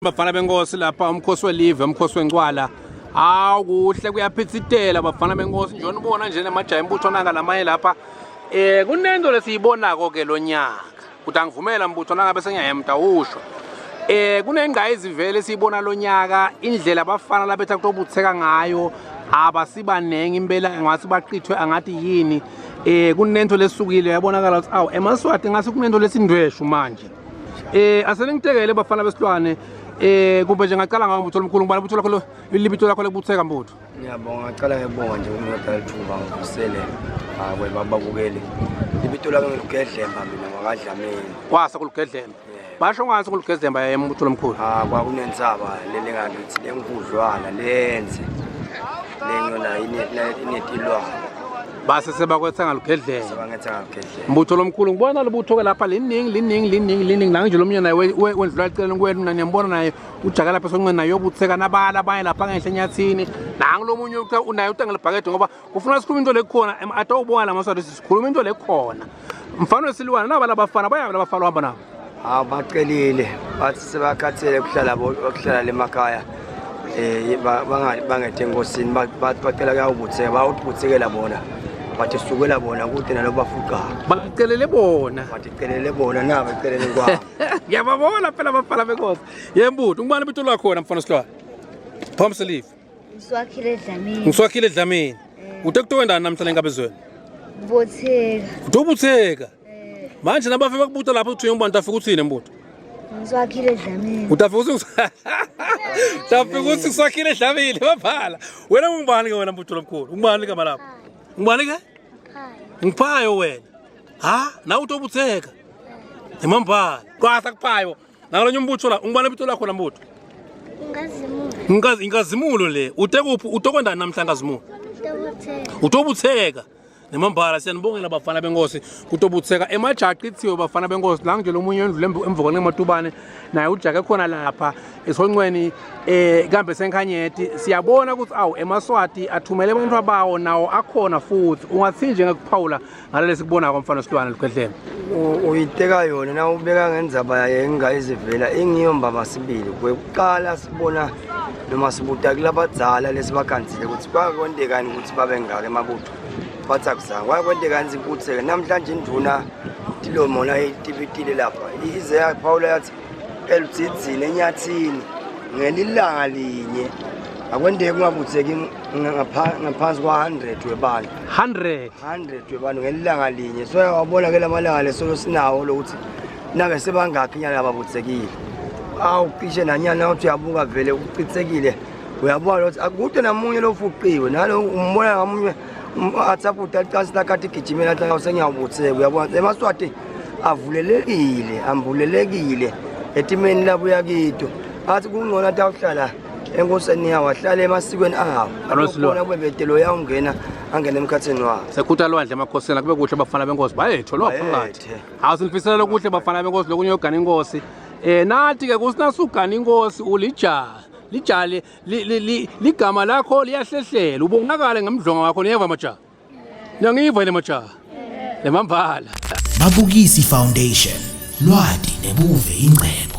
Bafana benkosi lapha umkhosi welive umkhosi wencwala hawu kuhle kuyaphitsitela bafana benkosi nje unibona nje namajayi mbutho nanga lamanye lapha eh kunento lesiyibonako ke lonyaka kuthi angivumela mbutho nanga bese ngiyayemda usho eh kunengqayizivele esiyibona lonyaka indlela abafana labetha kutobutheka ngayo abasibanengi impela ngathi baqithwe angathi yini eh kunento lesukile yabonakala ukuthi awu emaswati ngase kunento lesindweshu manje Eh asengitekele bafana besilwane eh kumbe nje ngaqala ngawo mbutho omkhulu ngibala mbutho lakho libito lakho lokubutheka mbutho. Ngiyabonga ngaqala ngiyabonga nje ukunginika ithuba ngivusele akwe bababukeli. Libito lami ngilugedlemba mina ngakadlamini. Kwasa kulugedlemba. Basho ngathi kulugedlemba yembutho lomkhulu. Ah kwakunensaba lelingakithi lenkudlwana lenze. Lengiyona inetilwane. Base sebakwetha ngalugedlela. Sebangetha ngalugedlela. Mbutho lomkhulu ngibona lobutho ke lapha liningi liningi liningi liningi nange nje lomnye naye wendlula eceleni kwenu na niyambona naye ujaka lapha esonqeni naye yobutheka nabala abanye lapha ngenhla enyathini nangu lomunye unaye utanga lebhakede ngoba kufuna sikhuluma into lekhona atawubona la maswati sikhuluma into lekhona mfana wesilwane naba labafana bayaba labafana uhamba nabo Hawu bacelile bathi sebakhathele kuhlala kuhlala emakhaya eh bangethe enkosini bathi bacela kuyawubutheka bawubuthekela bona bathi sukela bona kude nalo bafuqayo bacelele bona bathi celele bona nabo celele kwabo ngiyababona phela abafana benkosi yembuto ngubani ibito lakhona mfana silwane phambi selive Ngiswakhile Dlamini. Ngiswakhile Dlamini. Eh. Uthe kuthiwa ndani namhlanje enkabezweni? Butheka. Uthe ubutheka. Eh. Manje nabafike bakubuta lapho uthi umuntu afika uthini mbuto? Ngiswakhile Dlamini. Utafika uthi Utafika uthi ngiswakhile Dlamini babhala. Wena ungubani ke wena mbuto lomkhulu? Ungubani igama lakho? Ungubani ke? Ngiphayo wena. Ha? Nawe utobutheka. Imambala. Kwasa kuphayo. Nakalonye umbutho la, ungubani ibito lakho la mbutho? Inkazimulo. Inkazi inkazimulo le. Ute kuphi? Utokwendani namhla inkazimulo? Utobutheka. Utobutheka. Nemambala siyanibongela bafana benkosi kutobutheka emajaqithiwe bafana benkosi la nje lomunye endlule emvukweni ematubane naye ujake khona lapha esonqweni eh kambe senkhanyeti siyabona ukuthi awu emaswati athumele abantu abawo nawo akhona futhi ungathi nje ngekuphawula ngaleli sikubonako mfana wesilwane lukhwehleni uyiteka yona na ubeka ngendzaba engayizivela ingiyo mbaba sibili kwekuqala sibona noma sibuta kulabadzala lesibagandzile ukuthi kwakwentekani ukuthi babe ngaka emabutho bathi akuzange kwakwentekani sibutheke namhlanje induna tilomona itibitile lapha ize yaphawula yathi eludzidzini enyathini ngelilanga linye akwenteki kungabutheki ngaphansi kwa-100 webantu 100 100 webantu ngelilanga linye so wabona ke lamalanga lesolo sinawo lokuthi nabe sebangakhi nyana ababutsekile awu cishe nanyana uthi uyabuka vele ucitsekile uyabona ukuthi akude namunye lofuqiwe nalo umbona ngamunye um, athi abude acansi lakade igijimela athi awu sengiyawubutheka uyabona emaswati avulelekile ambulelekile etimeni labuya kito athi kungcono athi awuhlala enkosini yawo ahlale emasikweni awo Alosilwane. Akhona kube bedelo yawungena angene emkhathini wawo Sekhutha lwandle emakhosini akube kuhle bafana benkosi bayethu lo phakathi. Bayethe. Hawu sinifisela lokuhle bafana benkosi lokunye yogana inkosi. Eh nathi ke kusinasugana inkosi ulijaha. Lijali ligama lakho liyahlehlela ubonakale ngemdlonga wakho niyeva majaha. Niyangiva yini majaha? Lemambala. Babukisi Foundation lwati nebuve ingcebo.